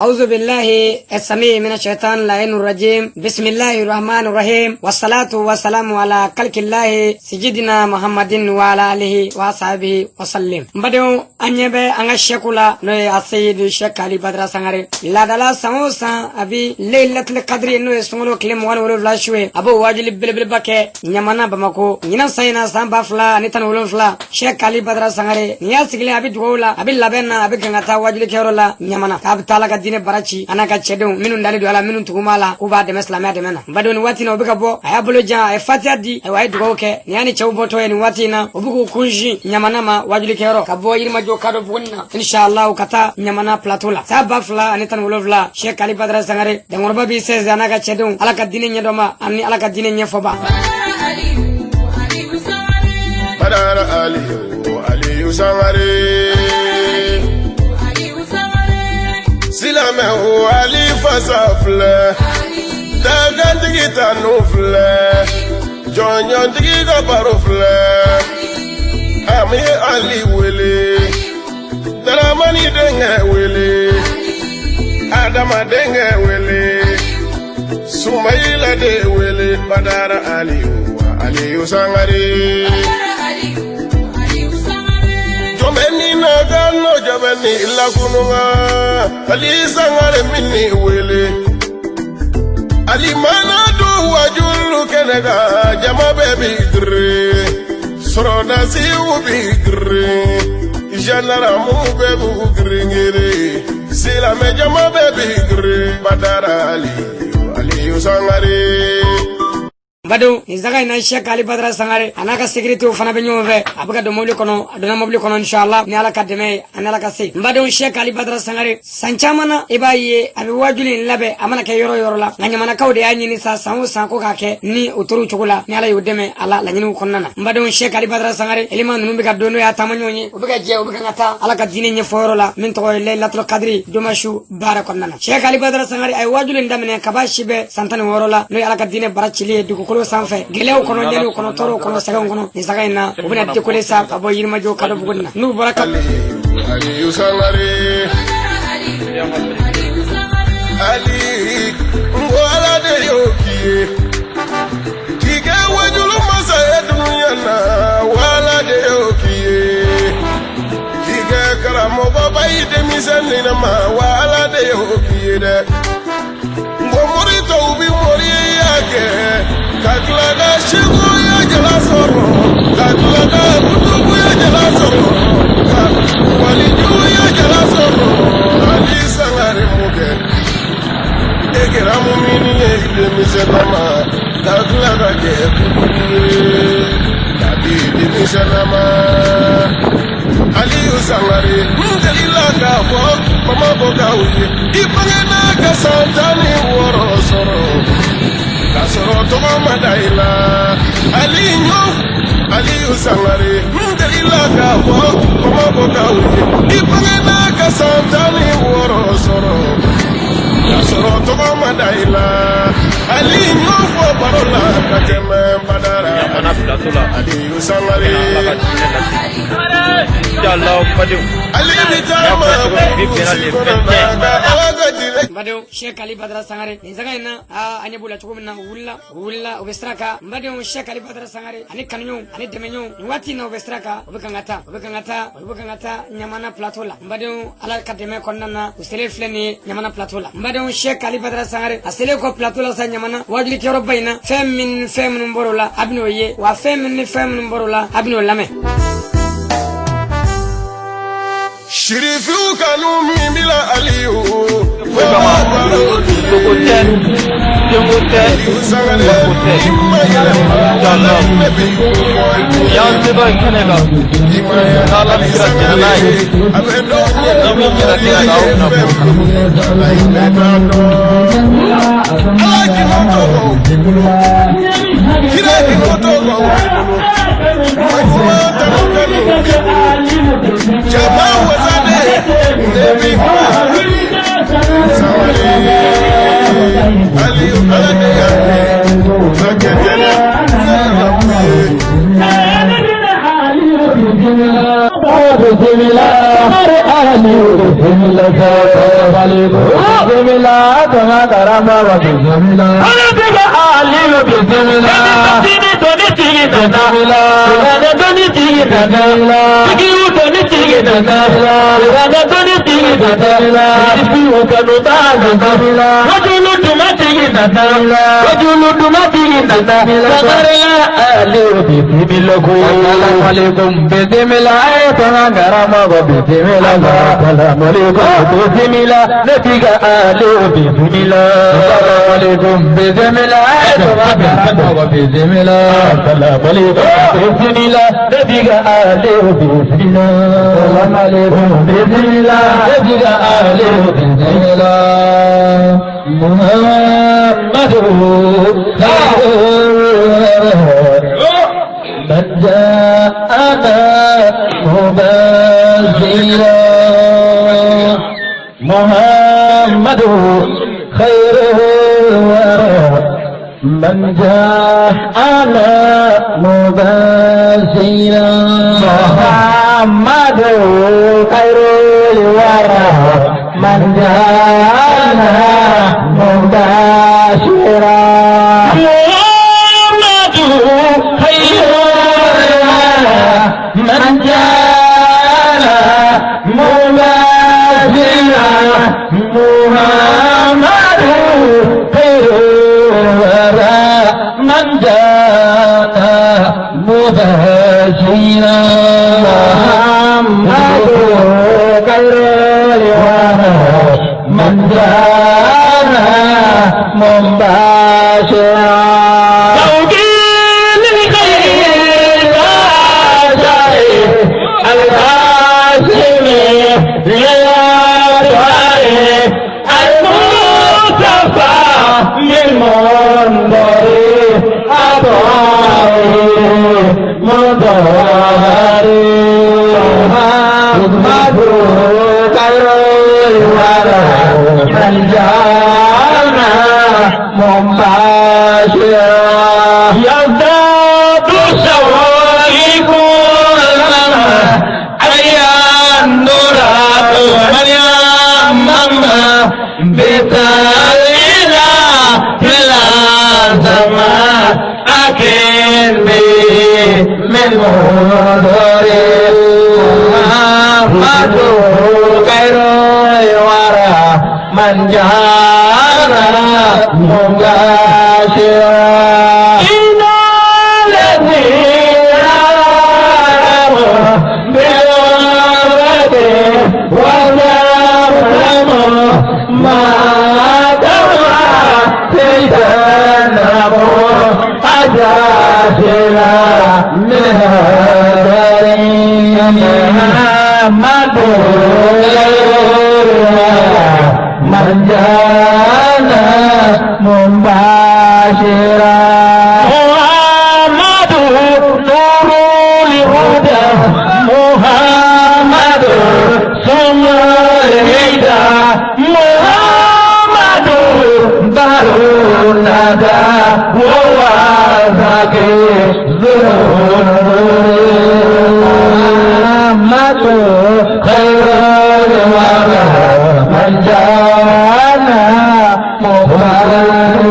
أعوذ بالله السميع من الشيطان اللعين الرجيم بسم الله الرحمن الرحيم والصلاة والسلام على خلق الله سيدنا محمد وعلى آله وصحبه وسلم. N badenw, an ɲɛ bɛ an ka sɛku la, n'o ye Aseyidu Sɛk Ali Badara Sangare. Laadala, san o san, a bi Leilatul Kadiri, n'o ye sunkalo tile 27 su ye, a b'o wajuli belebeleba kɛ Ɲamana, Bamako. Ɲinan san in na, san 2017, Sɛk Ali Badara Sangare nin y'a sigilen, a bɛ dugawu la, a bɛ labɛn na, a bɛ kan ka taa wajulikɛyɔrɔ la Ɲamana, k'a bɛ taa Ala ka diinɛ bara ci, a n'a ka cɛdenw minnu dalen don a la, minnu tugu b'a la, k'u b'a dɛmɛ silamɛya dɛmɛ na. N badenw, nin waati in na, u bɛ ka bɔ, a y'a bolo jan, a ye fatiya di, ayiwa, a ye dugawu kɛ. Nin y'a ni cɛw bɔtɔ ye nin waati in na, u bɛ k'u kunsin Ɲamana ma, wajulikɛyɔrɔ, ka bɔ Yirimajɔ kadɔ buguni na, inshallah, ka taa Ɲamana plateau la. San 2017, Sɛk Ali Badara Sangare dankɔrɔba b'i sɛnsɛn, a n'a ka cɛdenw, Ala ka diinɛ ɲɛdɔnba ani Ala ka diinɛ ɲɛfɔba. Badara Aliyu, Aliyu Sangare. Silamɛw, Ali fasa filɛ, dagantigi tanu filɛ, jɔnjɔntigi ka baro filɛ, an bɛ Ali wele, Daramani denkɛ wele, Adama denkɛ wele, Sumayila de wele, Badara Aliyu, Aliyu Sangare. Jɔnbɛ ni naga n'o jɔbɛ ni lakununga, Ali Sangare min ni wele. Ali mana don wajulu kɛnɛ kan, jama bɛɛ bi girin, sɔrɔdasiw bi girin, gendarme bɛɛ b'u girin girin, silamɛ jama bɛɛ bi girin, Badara Aliyu, Aliyu Sangare. Badenw, nin saga in na, Sɛk Ali Badara Sangare a n'a ka sécuritéw fana bɛ ɲɔgɔn fɛ. A bɛ ka don mobili kɔnɔ, a donna mobili kɔnɔ, inshallah, ni Ala ka dɛmɛ ye ani Ala ka se. N badenw, Sɛk Ali Badara Sangare, san caman na, i b'a ye a bɛ wajuli in labɛn, a mana kɛ yɔrɔ yɔrɔ la. Nka ɲamanakaw de y'a ɲini sa, san o san, ko k'a kɛ ni o tor'o cogo la, ni Ala y'o dɛmɛ a la laɲiniw kɔnɔna na. N badenw, Sɛk Ali Badara Sangare élément ninnu bɛ ka don, n'o y'a taama ɲɔgɔn ye, u bɛ ka jɛ, u bɛ kan ka taa Ala ka diinɛ ɲɛfɔyɔrɔ la min tɔgɔ ye Laylatul Kadiri domasu baara kɔnɔna na. Sɛk Ali Badara Sangare, a ye wajuli in daminɛ kaba si bɛ san 16 la, n'o ye Ala ka diinɛ bara cili ye dugukolo sanfɛ, gɛlɛyaw kɔnɔ, ɲaniw kɔnɔ, tɔɔrɔw kɔnɔ, sɛgɛnw kɔnɔ. Nin saga in na, u bɛna décoller sa ka bɔ Yirimajɔ kadɔ buguni na, n'u bɔra ka Aliyu Sangare. Ali, n ko Ala de y'o k'i ye, k'i kɛ wajulu masa ye dunuya na, wa Ala de y'o k'i ye, k'i kɛ karamɔgɔba ye denmisɛnnin ma, wa Ala de y'o k'i ye dɛ. N ko mori tɔw bi moriya kɛ ka tila ka sekuya jala sɔrɔ, ka tila ka kutubuya jala sɔrɔ, ka walijuya jala sɔrɔ. Ali Sangare mun kɛ, e kɛra mumini ye denmisɛnnin ma, ka tila ka kɛ kutubu ye ka di denmisɛnnin ma. Aliyu Sangare, n delila k'a fɔ Bamakɔkaw ye, i bangena ka san 16 sɔrɔ k'a sɔrɔ tɔgɔ ma da i la. Ali ɲɔ, Aliyu Sangare, n delila k'a fɔ Bamakɔkaw ye, i bangena ka san 16 sɔrɔ k'a sɔrɔ tɔgɔ ma da i la. Ali ɲɔ fɔ baro la ka tɛmɛ Badara. Ɲamana plateau la. Aliyu Sangare. Ala ka diinɛ lase, inshallah. Badenw, Ali bi n y'a taa fɔ cogo min, bi bɛnna le 21. ka Ala ka diinɛ. N badenw, Sɛk Ali Badara Sangare, nin saga in na, aa, an ɲɛ b'u la cogo min na, u wulila, u wulila, u bɛ sira kan. N badenw, Sɛk Ali Badara Sangare ani kanuɲɔgɔnw ani dɛmɛɲɔgɔnw, nin waati in na, u bɛ sira kan, u bɛ kan ka taa, u bɛ kan ka taa, u bɛ kan ka taa Ɲamana plateau la. N badenw, Ala ka dɛmɛ kɔnɔna na, u selen filɛ nin ye Ɲamana plateau la. N badenw, Sɛk Ali Badara Sangare, a selen kɔ plateau la sa, Ɲamana wajulikɛyɔrɔba in na, fɛn min ni fɛn minnu bɔr'o la, a bɛn'o ye wa, fɛn min ni fɛn minnu bɔr'o la, a bɛn'o lamɛn. Sirifiw kanu min bila Aliyu. Foyi kama, koko tɛ, denko tɛ, wariko tɛ, inshallah. Y'an seba ye kɛnɛ kan, n'Ala bɛ se ka jɛn n'a ye, ni min kɛra kɛnɛ kan, aw bɛna bɔ o kalama. Ala k'i tɔgɔ, kira k'i tɔgɔ, maɲuman tanu kanu b'i bolo, jama wasade ne bi Sangare. Aliyu, Ala de y'a kɛ ka kɛ jɛnɛ ne nana k'u ye. Bisimila tuma karamɔgɔ bisimila. Kɔnɔtigi Aliyu bisimila. Tini doni tigi nana. Bisimila. Kuranɛ doni tigi nana. Bisimila. Sigiw doni tigi nana. Bisimila. Kuranɛ doni tigi nana. Bisimila. Sigiw kanu b'a nana. Bisimila. Wajulu duma tigi nana. Bisimila. Wajulu duma tigi nana. Bisimila. Sangare Aliyu bisimila ko. Assalamu alaikum bisimila tuma karamɔgɔ bisimila. Assalamu alaikum bisimila. Ne tiga Aliyu bisimila. Assalamu alaikum bisimila tuma karamɔgɔ bisimila. Assalamu alaikum bisimila. Ne tiga Aliyu bisimila. Assalamu alaikum bisimila Ne tiga Aliyu bisimila. Muhammadu من جاءنا مبشرا محمد خير الورى من جاءنا مبشرا محمد خير الورى من جاءنا مبشرا محمد خير الورى من جاءنا مبشرا محمد خير الورى من جاء مبشرا محمد خير الورى من جاءنا مبشرا توكيل الخير القاسم للأطهار المصطفى من منظر أطهار مطهر محمد خير الورى من جاءنا مبشرا يزداد شوائب لنا أيام نورا ومن بتالنا إلى سماء أكن به من منظر محمد خير الورى من جاءنا مبشرا إن الذين آمنوا بالغربة وزمزموا ما دعا تجنبوا أجاسنا من محمد من جاءنا مبشرا محمد نور الهدى محمد سمر الهدى محمد بر الندى وهو زكي محمد خير الورى من جاءنا مبشرا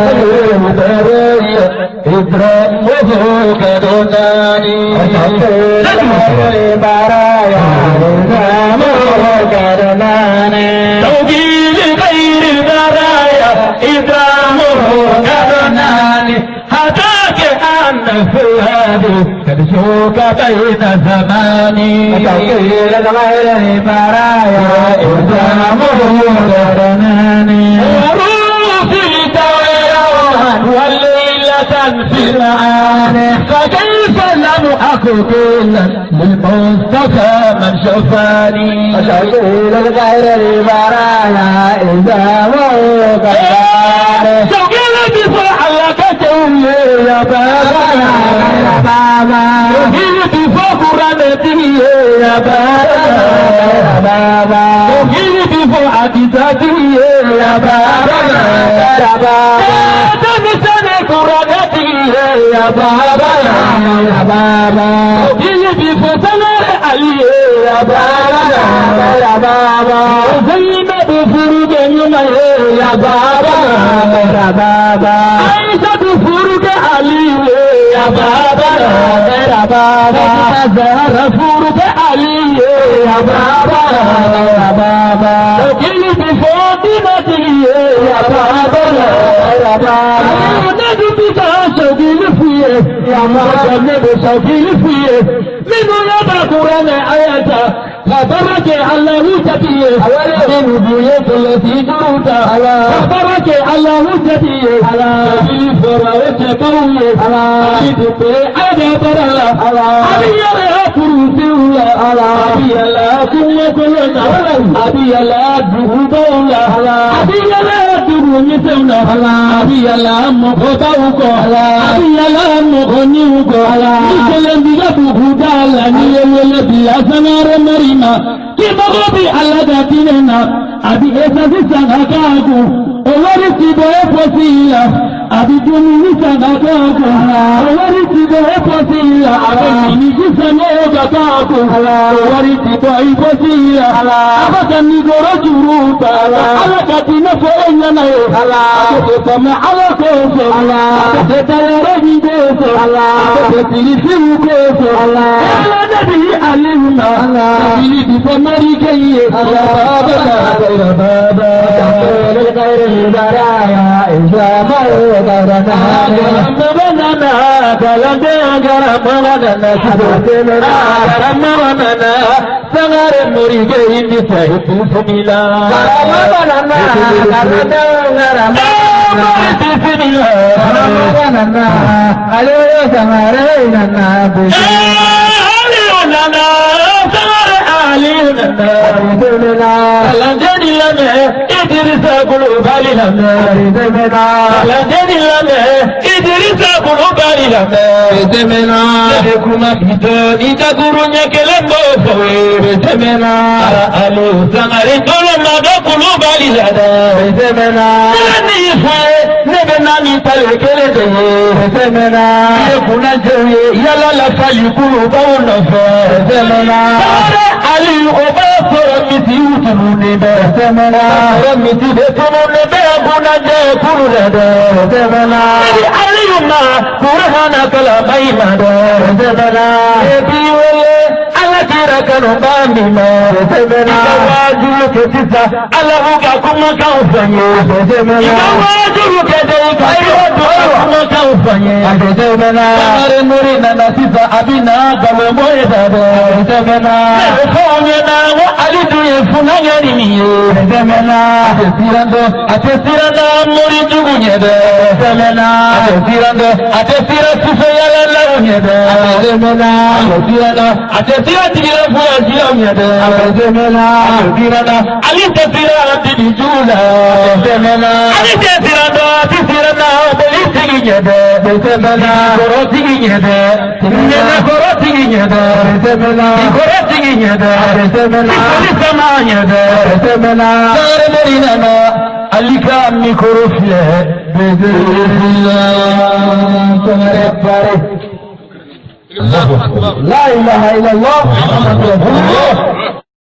توكيل غير البرايا إدامه كرنان هداك أن فؤادي قد شوك بين زماني توكيل غير البرايا إدامه كرناني ورسلت يوما والليلة في المعاني فكيف لم أكن كلا للمصطفى من شفاني توكيل غير البرايا إدامه كرناني شوقي بفرح لك تولي يا بابا يا بابا شوقي بفخر يا بابا يا بابا شوقي بفرحة يا بابا يا بابا تنسني كرامتي يا بابا يا بابا شوقي بفتنة علي يا بابا يا بابا زينب furu kɛ ɲuman ye ya baba ya baba. Aïssatou furu kɛ Aliyu ye ya baba ya baba. Zahra furu kɛ Ali ye ya baba ya baba. Kili bi fɔ diinɛtigi ye ya baba ya baba. Ne dun bi ka sɔgili f'i ye ya baba ne bɛ sɔgili f'i ye. Minnu ye ba kuranɛ ayata ka baara kɛ Alahu jati ye. Minnu dun ye kɔlɔsi juru ta ka baara kɛ Alahu jati ye. Sɔgili fɔra o cɛbaw ye. Ali dun bɛ a bɛ baara la. A bɛ yɛlɛ kurusiw la. A bɛ yɛlɛ kungo kolon na. A bɛ yɛlɛ dugubaw la. A bɛ yɛlɛ dugu misɛnw na. A bɛ yɛlɛ mɔgɔbaw kɔ. A bɛ yɛlɛ mɔgɔninw kɔ. Ni kelen b'i ka dugu da la n'i ye wele bila Sangare Mari ma. K'i mago bɛ Ala ka diinɛ na. A bɛ esansi san ka k'a kun. O wari ti bɔ e pɔsi la. A bɛ dumuni san ka k'a kun. O wari ti bɔ e pɔsi la. A bɛ miniji san ka k'a kun. O wari ti bɔ i pɔsi la. A b'a ka mikoro juru ta. Ala ka diinɛ fɔ e ɲɛna ye. A bɛ tɛmɛ Ala ko fɛ. A bɛ dayɔrɔ min ko fɛ. A bɛ tirisiw ko fɛ. Ala ne bi Aliyu ma. Kabini bi fɔ Marike ye. Baba baba. Sangare Morike indi sahib Ne bɛ na ni tale kelen de ye. I ye kunnajɛw ye yala la fali kulubaw nɔfɛ. Sangare Ali o b'a sɔrɔ misiw tununnen bɛ. Sɔrɔ misi de tununnen bɛ kunnajɛ kulu la dɛ. Ni Aliyu ma kurahana kalama i ma dɛ. E b'i wele Ala kira kanuba min ma. I ka waajulu kɛ sisan Alahu ka kumakanw fɔ n ye. I ka waajulu kɛ dɛ i ka kumakanw fɔ n ye. Sangare Nuri nana sisan a bɛ na nkalon bɔ e da dɛ. Ne bɛ fɔ aw ɲɛna ko Ali dun ye funanya ni min ye. A tɛ siran dɛ, a tɛ siran na mori jugu ɲɛ dɛ. A tɛ siran dɛ, a tɛ siran sufɛ yalalaw ɲɛ dɛ. A tɛ siran na, a tɛ siran tigila furasiyaw ɲɛ dɛ. A tɛ siran na, Ali tɛ siran didi jugu la. Ali tɛ siran dɛ, a tɛ siran na bolitigi ɲɛ dɛ. Kɔrɔtigi ɲɛ dɛ. Ɲɛnakɔrɔtigi ɲɛ dɛ. Kɔrɔtigi ɲɛ dɛ. Koli sama ɲɛ dɛ. Sangare Mori nana Ali ka mikoro filɛ. La ilaha illallah Muhammadur Rasulullah.